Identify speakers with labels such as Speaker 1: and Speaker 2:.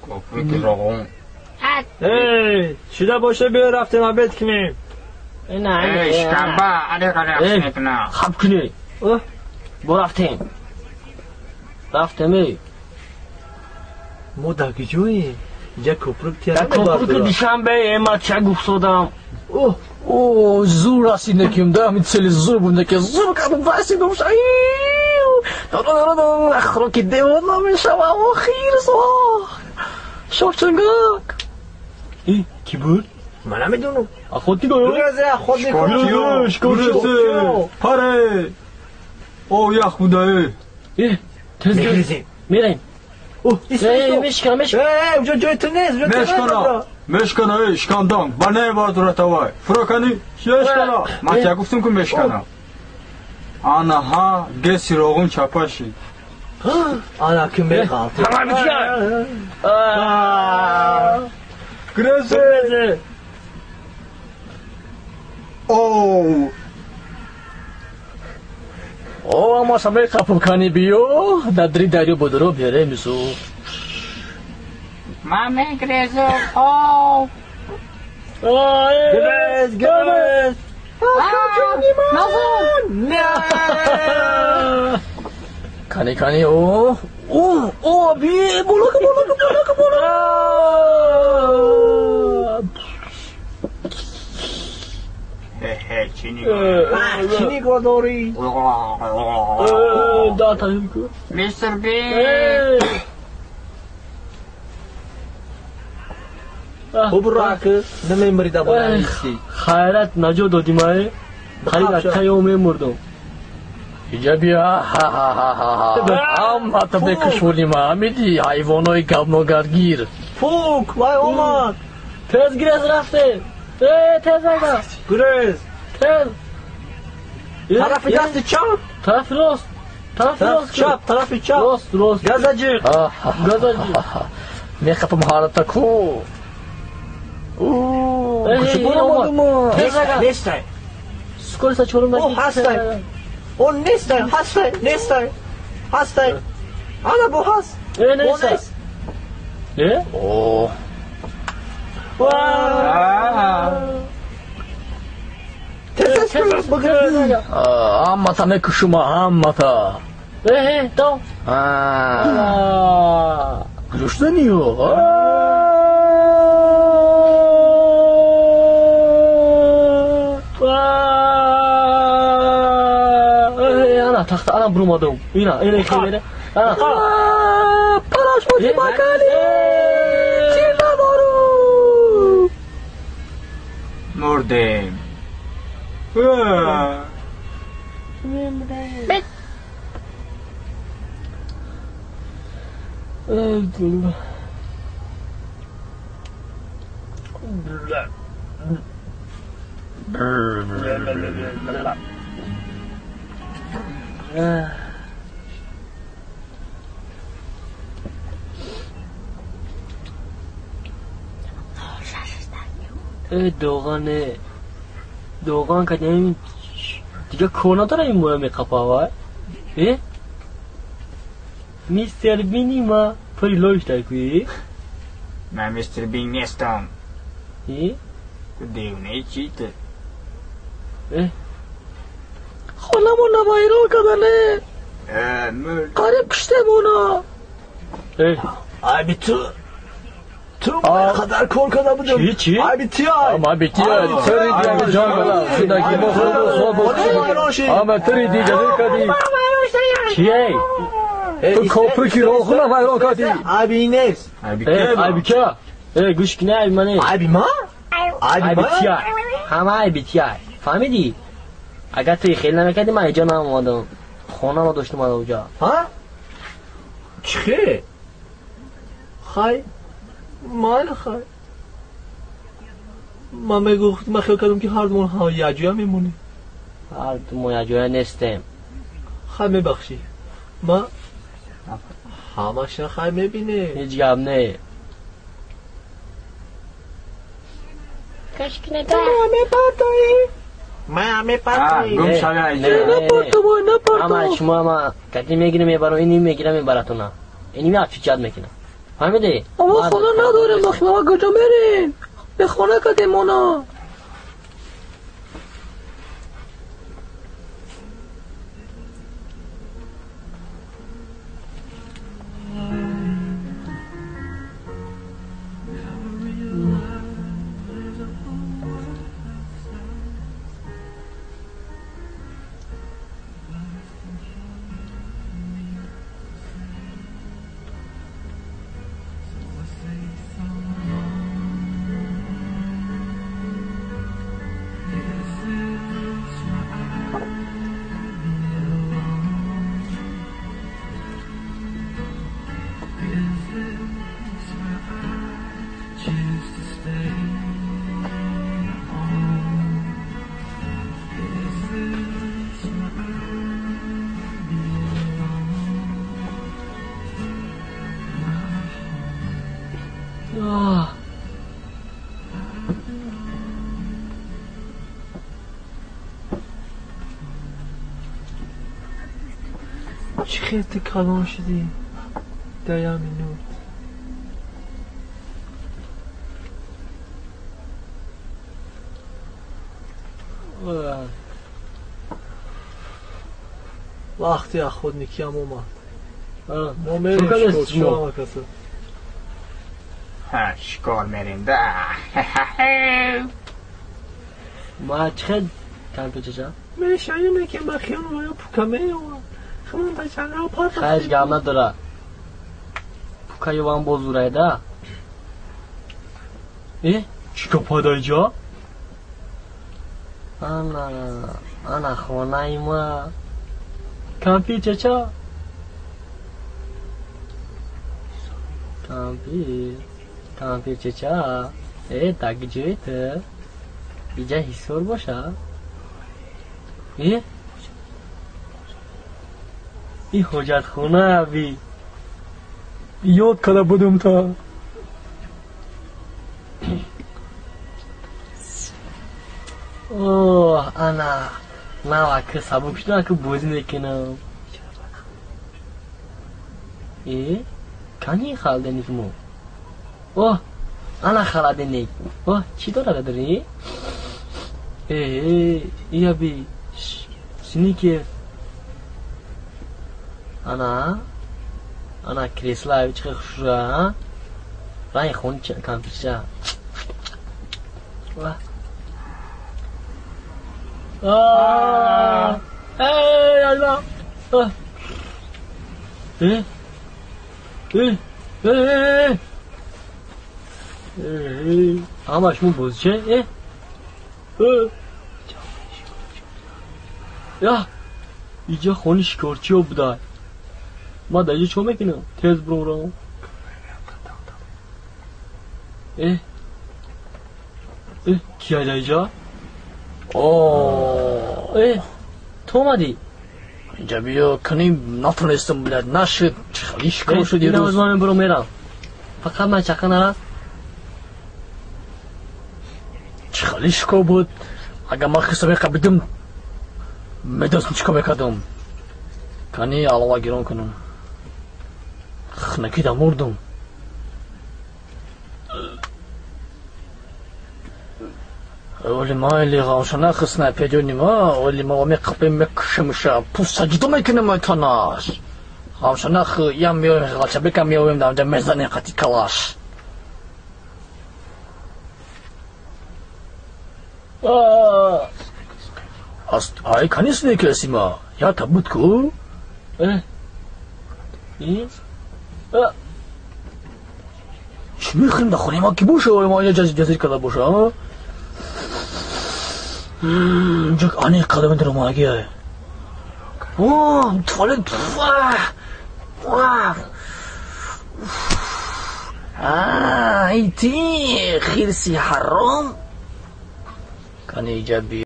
Speaker 1: Копруки роғун.
Speaker 2: Эй, шуда боша биё рафтем обед кунем.
Speaker 1: Эй, шикамба, алиқа рақс мекунам.
Speaker 3: Хаб кунӣ. Бо рафтем. Рафтем, эй.
Speaker 2: Мо дар куҷоем? Инҷа копрук
Speaker 3: Дар копруки Душанбе, ма ча гуфтодам.
Speaker 2: Оҳ,
Speaker 4: О, зур расиднеким, да, ми цели зур буднеки, зур кардам, расидам, хӯроки девона мешавам, охир, шохчангак.
Speaker 2: И, ки буд? Ман намедонам.
Speaker 3: Охотник.
Speaker 2: Гурез, охотник.
Speaker 5: Шикорчиё, паре! О, ях буда, э!
Speaker 3: Э, тез
Speaker 2: Мегрезем.
Speaker 3: Мерем.
Speaker 2: Оҳ,
Speaker 3: Эй, мешкана, мешкана.
Speaker 2: Эй, унҷо ҷои ту нест, унҷо ту
Speaker 5: Мешкана, мешкана, эй, шикандан, ба не бардуратавай. Фурокани, мешкана. Ман тя гуфтам ку мешкана. Ана ҳа, геси роғун чапа шид.
Speaker 2: Ана ки меғалти.
Speaker 5: Грезе! Оу!
Speaker 4: О, ама саме қапукани биё, дадри дарё бодоро берем зу.
Speaker 1: Ман мегрезам. Оу!
Speaker 2: Грез, грез.
Speaker 1: Назад!
Speaker 4: Кани, кани, о, о, о, би, болока, болока, болока, болока.
Speaker 1: Хе-хе, чӣ нигоҳ?
Speaker 2: Чӣ нигоҳ дорӣ?
Speaker 3: Да, таҳим ку.
Speaker 1: Мистер Бин!
Speaker 2: Хуб, раки намемирида бо.
Speaker 3: Хайрат наҷот додӣ мае. Қариб аз таё мемурдам.
Speaker 4: Иҷа биё, ха-ха-ха-ха. Ҳамата бекушвони ма, ҳамиди ҳайвонои гавногаргир.
Speaker 2: Пук, вай омад.
Speaker 3: Тез гирез рафтем. Э, тез ага.
Speaker 2: Гурез.
Speaker 3: Тез.
Speaker 2: Тарафи дасти чап.
Speaker 3: Тарафи рост. Тарафи рост.
Speaker 2: Чап, тарафи чап.
Speaker 3: Рост, рост.
Speaker 2: Газаҷиқ.
Speaker 3: Газаҷиқ.
Speaker 4: Мехапам ҳарата ку.
Speaker 3: Тез ага.
Speaker 2: Нестай.
Speaker 3: Скорость чорум.
Speaker 2: О, ҳастай. О, нестай, ҳастай, нестай. Ҳастай. Ана бо ҳаст.
Speaker 3: Э, нестай. Э?
Speaker 4: О.
Speaker 2: Тез тез бигрез.
Speaker 4: Ҳамата мекушума, ҳамата.
Speaker 3: Э, э, дав.
Speaker 4: Гӯштаниё.
Speaker 3: Ана тахта, ана бурумадам. Ина, ина хеле. Ана.
Speaker 4: Параш боти макали. Чӣ надору?
Speaker 1: Мурдем.
Speaker 3: Э, доғане. Доған кадем дига кор надора ин моя меқапава. Э? Мистер Бини ма пури лоиш дар куи?
Speaker 1: Ман Мистер Бин нестам.
Speaker 3: Э?
Speaker 1: Ту девонаи чӣ ту?
Speaker 3: Э?
Speaker 4: Хонамон навайрон кардане.
Speaker 1: Э, мурд.
Speaker 4: Қариб куштемона.
Speaker 3: Э,
Speaker 2: Айби ту. Ту қадар кор карда будем.
Speaker 3: Чӣ, чӣ?
Speaker 2: Айби ти ай.
Speaker 4: Ама бити ай. Тори дига ҷон када. Шудаки мо хоб хоб. Ама тори дига кади.
Speaker 3: Чӣ эй?
Speaker 4: Ту коприки роғуна вайрон кардӣ.
Speaker 2: Айби нест.
Speaker 1: Айби
Speaker 3: Э,
Speaker 1: ке?
Speaker 3: айби ка? Э, гӯш кунӣ айби мане.
Speaker 2: Айби ма? Айби
Speaker 3: Айби
Speaker 2: ма?
Speaker 3: ти ай. Ҳама айби ти ай. Фаҳмидӣ? Агар ту хел намекардӣ, ман инҷо наомадам. Хонаро доштам ада уҷа.
Speaker 2: Ҳа? Чӣ хел? Хай. Майли хай. Ман мегуфт, ман хиёл кардам ки ҳардумон якҷоя мемонем.
Speaker 3: Ҳар ду мо якҷоя нестем.
Speaker 2: Хай, мебахшӣ. Ман ҳамаша хай мебинем.
Speaker 3: Ҳеҷ гап не.
Speaker 1: Гум шава
Speaker 3: Не,
Speaker 1: инҷа.
Speaker 3: не, не.
Speaker 4: Напартовай,
Speaker 3: Ама
Speaker 4: напартов.
Speaker 3: шумо ама кати мегирем мебарам, ини мегирам мебаратона. Ини ме афичат мекунам. Фаҳмидӣ?
Speaker 2: Ама хона надорем, ма куҷо мерем? Бе хона кардем мона. Чӣ хел ту калон шудӣ дар як минут? Вақти охотникиам омад. Мо мерем шикорчиам каса.
Speaker 1: Шикор мерем да.
Speaker 3: Ма чӣ хел кампир чача?
Speaker 2: Мешавем ки ба хиён ё пука меёвад. Хмон ба ҷангал пар.
Speaker 3: Хайш гап надора. Пука ёван боз зурайда. Э, чӣ капада иҷа? Ана, ана хонаи ма. Кампир чача. Кампир, кампир чача. Э, дар куҷое ту? Иҷа ҳисор боша? Э? И ҳоҷатхона аби.
Speaker 5: Ёд карда будум та.
Speaker 3: Оҳ, ана навака сабук шуда, ака бозӣ мекунам. Э, кани холодильник мо? Оҳ, ана холодильник. Оҳ, чӣ дорад дари? Э, ияби сникер. Ана, ана кресла аби чӣ хушра, а? Ранги хони кампирча. А, эй, алла. Э? Э, э, э. Ҳамаш мо бозича? Э? Э. Я, иҷа хони шикорчиё буда. Ма дар иҷа чо мекунам? Тез бурорам. Э? Э, кия дар иҷа?
Speaker 4: О,
Speaker 3: э, ту омадӣ?
Speaker 4: Инҷа биё, кани натонистам, блядь, нашид, хеле шикор шуд
Speaker 3: ирӯз. Ман буро мерам. Фақат ман чақа нарас.
Speaker 4: Чӣ хеле шикор буд. Агар ман хиса меқабидим, медонистам чӣ кор мекардам. Кани алова гирон кунам. Хнакида мурдам. Оли майли ғамшана хисна педёни ма, оли ма меқапем мекушемша, пуста ҷудо мекунем ай танаш. Ғамшана х ям меоем, ғалчабека меоем, дамҷа мезанем қати калаш. Ай кани сникерси ма, я та буд ку?
Speaker 3: Э? И? А?
Speaker 4: Чӣ мехӯрем дар хонаи ма ки боша, ма инҷа ҷазир карда боша, а? Инҷа аниқ карда медорам аги. О, туалет. А, ай ти хирси ҳаром. Кани иҷа би